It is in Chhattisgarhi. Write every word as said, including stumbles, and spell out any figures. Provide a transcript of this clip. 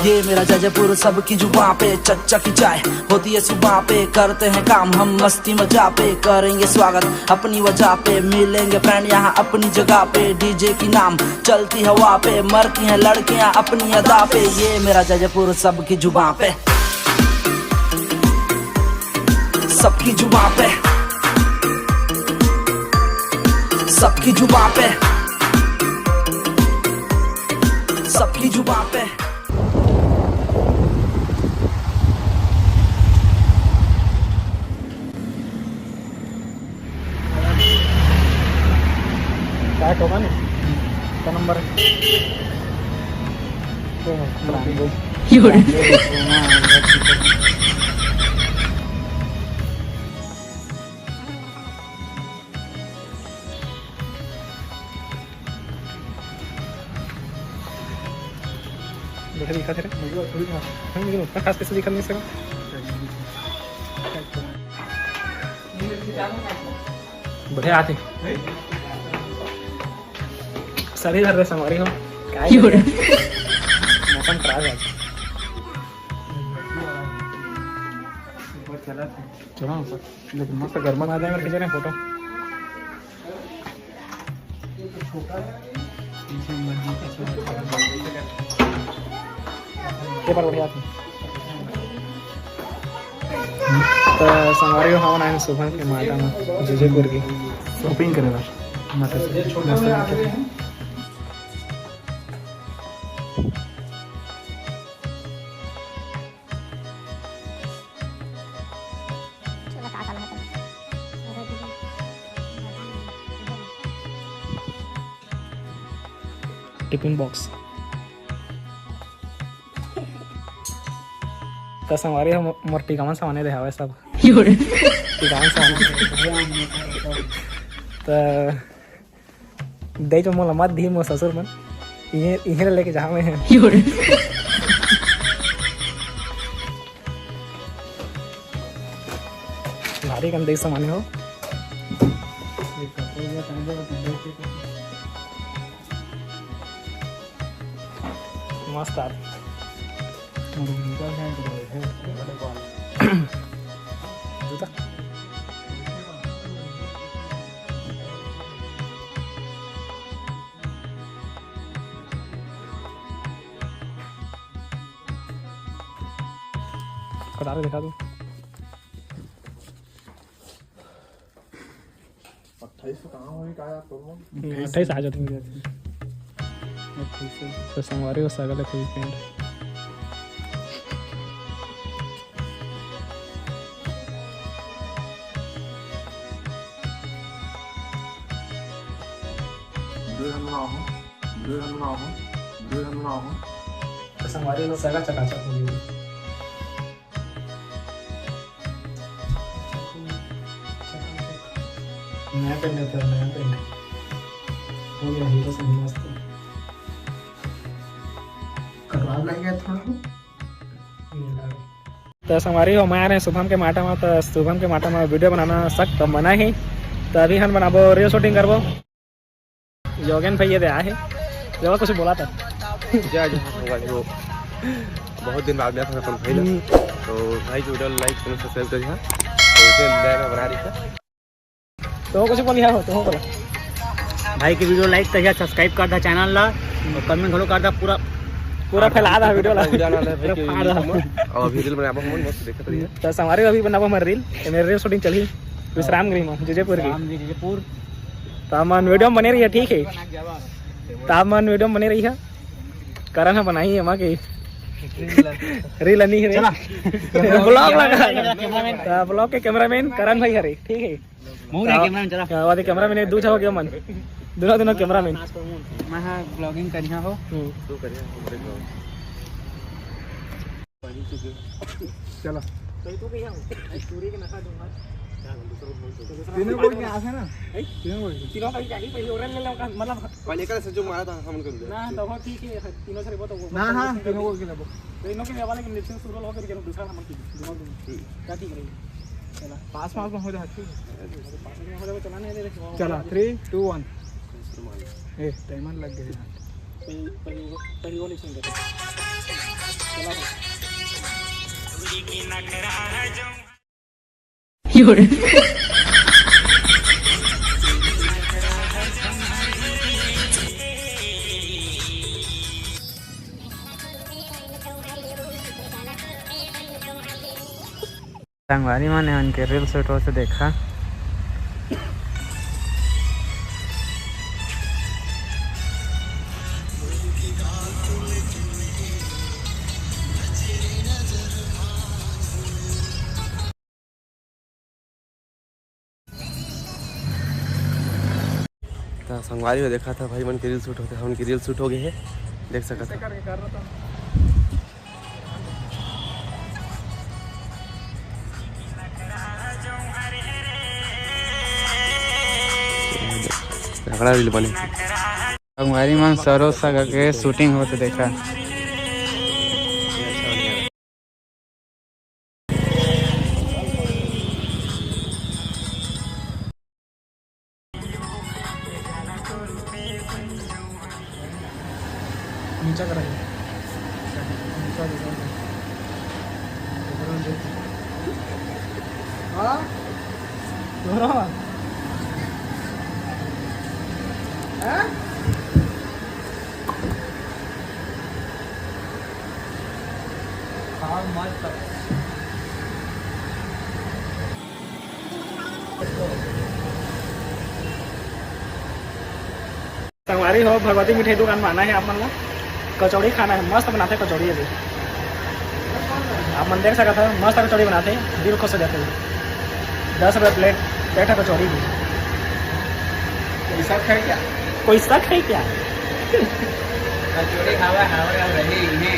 ये मेरा जयपुर, सबकी जुबां पे चच्चा की चाय होती है सुबह पे। करते हैं काम हम मस्ती मजा पे, करेंगे स्वागत अपनी वजह पे। मिलेंगे फ्रेंड यहाँ अपनी जगह पे, डीजे की नाम चलती हवा पे। मरती हैं लड़कियाँ अपनी अदा पे। ये मेरा जयपुर, सबकी जुबां पे, सबकी जुबां पे, सबकी जुबां पे, सबकी जुबां पे। काय ठोका नाही? का नंबर? बैठे दिखा थे रे। हम लेकिन उतना खास कैसे दिखा नहीं सका। बढ़िया आते। सर ही भर रहे संगवारी हो। काय क्यों रे? मौसम खराब है आज। चलो ना सर, लेकिन मस्त गर्मा आ जाएगा, खींच रहे हैं फोटो। के बार बढ़िया आते। तो संगवारी हो, हमन आए शुभम के माटा में जीजेपुर की शॉपिंग करे बर। माता से मस्त दिखत हे। Tiffin box. त संगवारी हो, मोर टिकावन सामाने दे हवे सब। टिकावन सामाने। त दे जो मोला मत दी, मोर ससुर मन। इहे, इहे ले लेके जहाँ में है। भारी कन दे सामाने हो। मस्त आप। जूता। कटारे दिखा दो। अट्ठाईस सौ कहाँ होई, का यार, तुम? हम्म, अट्ठाईस आ जाते हैं। अट्ठाईस सौ। तो संगवारी हो, सगल है कोई पेंट। वीडियो हम ना हो, वीडियो हम ना हो, वीडियो हम ना हो। तो संगवारी हो, सगल चकाचक हो गई। नया पेंट है तेरा, नया पेंट। हो गया हीरो से भी मस्त। करवा लग गया थोड़ा। तो संगवारी हो, मैं आ रहे हैं शुभम के माटा में, तो शुभम के माटा में वीडियो बनाना सख्त मना ही। तो अभी हम बनाबो, रील शूटिंग करबो। योगेन भैया दे आए हैं। योगेन कुछ बोला था। जय जोहार संगवारी हो। बहुत दिन बाद मिला था अपन भाई ला। हम्म। तो भाई के वीडियो like, channel subscribe करिहा। तो इसे नया नया बना रही था। तो कुछ बोलिया हो, तो बोला। भाई के वीडियो like करिहा, subscribe कर दा channel ला और comment घलो कर दा। पूरा, पूरा फैला दा वीडियो ला। पूरा फाड़ दा। और अभी रील बनाबो हम, मस्त देखत रहिए। तो संगवारी अभी बनाबो हमर रील। ये मेरे रील शूटिंग चली विश्रामगिरी में, जीजेपुर की। विश्रामगिरी, जीजेपुर। त हमन वीडियो में बने रहिहा, ठीक है? त हमन वीडियो में बने रहिहा। करण ह बनाही एमा के रील नहीं रे। चला। ब्लॉग लगा। त ब्लॉग के कैमरामैन करण भाई हरे, ठीक है? मुंह रे कैमरामैन, चला। वादे कैमरामैन दू झन हो गए मन। दोनों, दोनों कैमरामैन। मैं हा ब्लॉगिंग करिहा हो। हम्म। चला। तो तू कहिया हो? स्टोरी के नखा दूंगा। तीनों गोल के आस है ना? हैं? तीनों गोल के। तीनों का ही चाहिए, पहले ओरल ले लो का, मतलब। पहले का से जो मारा था, हम कर दे। ना, तो वो ठीक है, तीनों से वो तो वो ना, हाँ, तीनों गोल के लेबो। तो इनों के वाला के लिपसिंग शुरू हो गया, दूसरा नंबर की, दोनों, दोनों। हम्म। क्या ठीक रहेगी? चला। पास, पास में हो जाए, ठीक है। पास में हो जाए, चला नहीं दे रहे। चला, three, two, one। ए, टाइमर लग गया। पहले, पहले वो, पहले वो लिपसिंग करते हैं। संगवारी मन, एमन के reel shoot होथे, देखा। त संगवारी हो, देखा था भाई मन के reel shoot होथे, हमन के reel shoot हो गए हे, देख सकत हा। तगड़ा reel बने। संगवारी मन, सरोज सगा के shooting होथे, देखा। नीचा करा दे। नीचा दे, नीचा दे। हाँ? दोहरा। हाँ? खाओ मस्त। संगवारी हो, भगवती मिठाई दुकान में आना है आप मन ला। कचौड़ी खाना है, मस्त बनाथे कचौड़ी अभी। आप मन देख सकत हो, मस्त कचौड़ी बनाथे, दिल खुश हो जाथे। दस रुपये प्लेट, प्लेट है कचौड़ी भी। कोई शक है क्या? कोई शक है क्या? कचौड़ी खावा, खावा रही है।